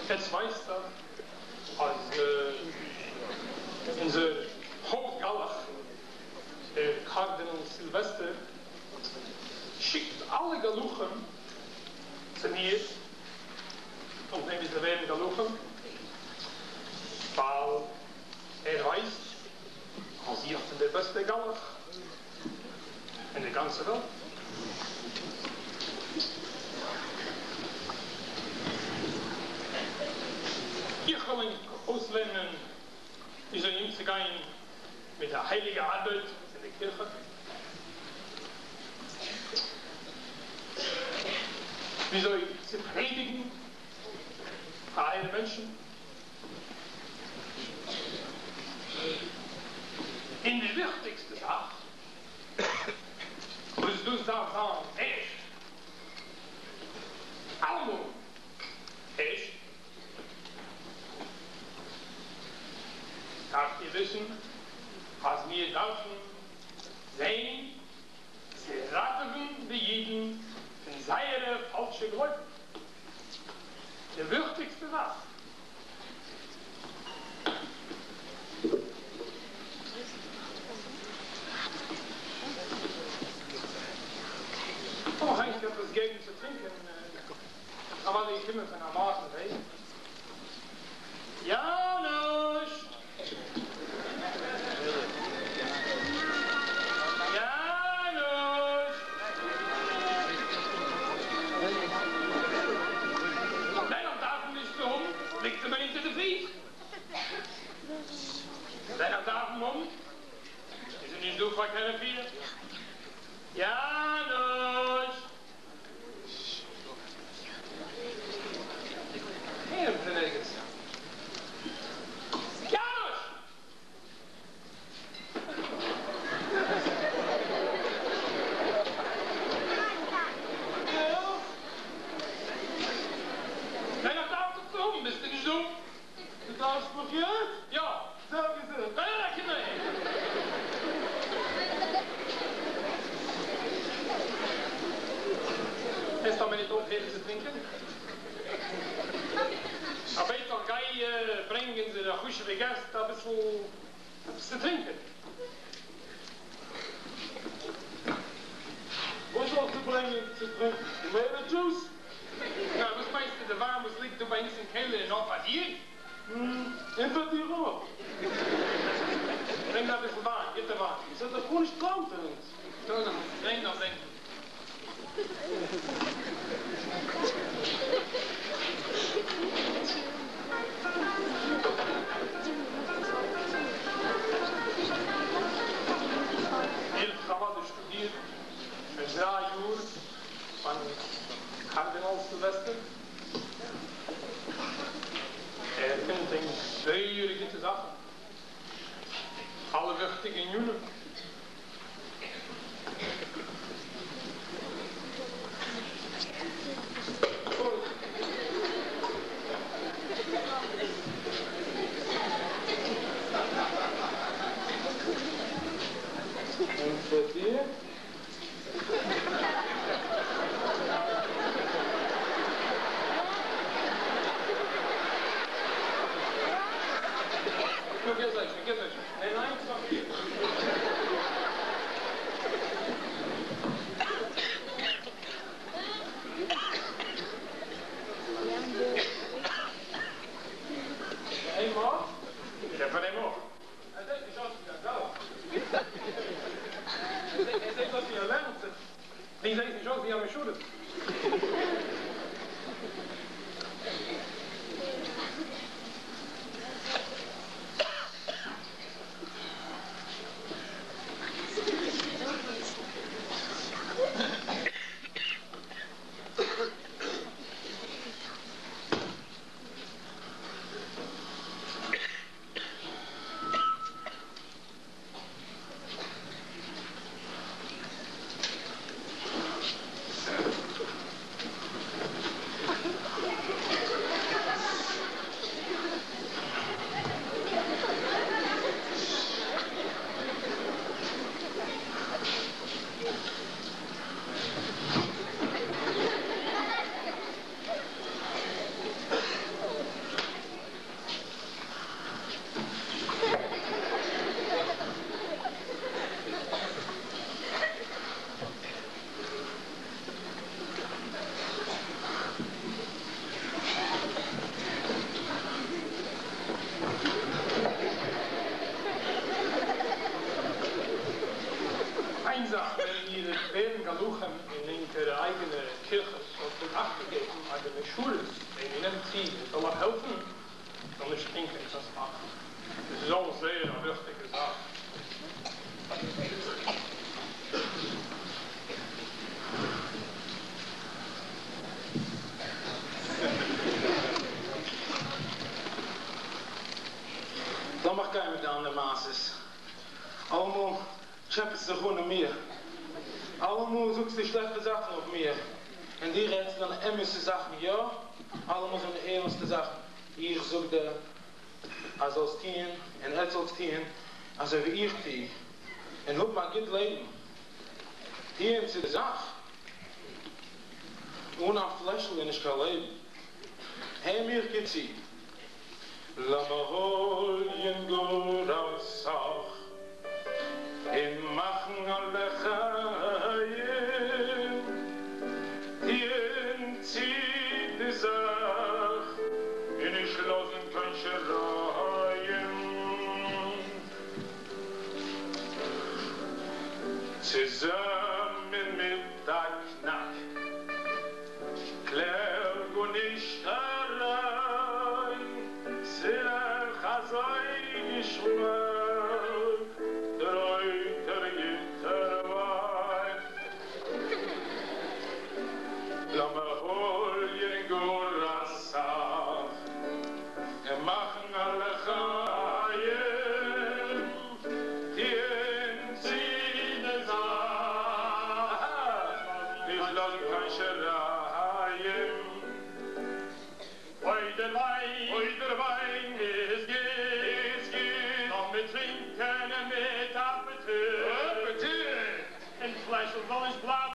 עטס ווייסט דאך אז אונזער הויפט גלח דער קארדינאל סילוועסטער שיקט אלע גלחים צו מיר נאכדעם ווי זיי ווערן גלחים, ווייל ער ווייסט אז איך בין דער בעסטער גלח אין די גאנצע וועלט. איך וועל ענק אויסלערנען וויאזוי אומצוגיין מיט די הייליגע ארבעט פון די קירכע. וויאזוי צו פרעדיגן פאר אייערע מענטשן. און די וויכטיגסטע זאך וואס דאס דארף זיין ערשט, אלעמאל ערשט, דארפט איר וויסן אז מיר דארפן זען צו ראטעווען די אידן פון זייערע פאלשע גלויבן. די וויכטיגסטע זאך. לאמיך אייך עפעס געבן צו טרינקען, אוודאי געקומען פון א ווייטן וועג. יאנוש! יאנוש! ווען איך דארף אים נישט צו האבן, ליגט ער מיר אונטער די פיס. ווען איך דארף אים האבן, איז ער נישט דא פאר קיין רפואה. יאנוש! הער פון ערגעץ. יאנוש! ווען איך דארף דיך צו האבן ביסטו נישט דא. דו דארפסט מיך יעצט? יא. זיי געזונט. ניין ניין קום אהער. קענסט א מינוט אויפהערן צו טרינקען? איך בעט דיך גיי ברענג אונזערע חשוב'ע געסט אביסל עפעס צו טרינקען. וואס זאל איך דיר ברענגען צו טרינקען? טאמעיטא דזשוס? ניין, וואס מיינסטו די וויין וואס ליגט דא ביי אונז אין קעלער איז נאר פאר דיר? און פאר דיר אויך. ברענג אביסל וויין, גוטע וויין. עס וועט דאך גארנישט בלייבן פון אונז. נו, נו, ברענג נאר, ברענג נאר. איר האט אוודאי שטודירט שוין דריי יאר ביים קארדינאל סילוועסטער. ער קען ענק זייער גוטע זאכן, אלע וויכטיגע ענינים. און פאר דיר? נו, גיי זיי שוין, גיי זיי שוין. ניין, ניין, ס'איז פאר מיר. פאר אים אויך? יא, פאר אים אויך. ער זעט נישט אויס ווי א גלח. ער זעט אויס ווי ער לערנט זיך. דו זעסט נישט אויס ווי א משרת. איר וועט ווערן גלחים אין ענקערע אייגענע קירכעס, זאלט איר אכטונג געבן אז דער משרת וועם איר נעמט צו ער זאל אייך העלפן, זאל נישט טרינקען קיין סך. דאס איז אויך זייער א וויכטיגע זאך. לאמיך גיין מיט די אנדערע מעשות. אלעמאל טשעפעסטו זיך אן אין מיר. אלעמאל זאגסטו שלעכטע זאכן אויף מיר. און דו רעדסט זענען אמת'ע זאכן, יא? אלעמאל זענען ערנסטע זאכן. איך זאג דיר אז זאלסט טוען און עטס זאלטס טוען אזוי ווי איך טו און האבן א גוט לעבן. טוען צו די זאך. אן א פלעשל איז נישט קיין לעבן. הער מיך גוט צו. לאמיר הוליען גאר אסאך און מאכן א לחיים.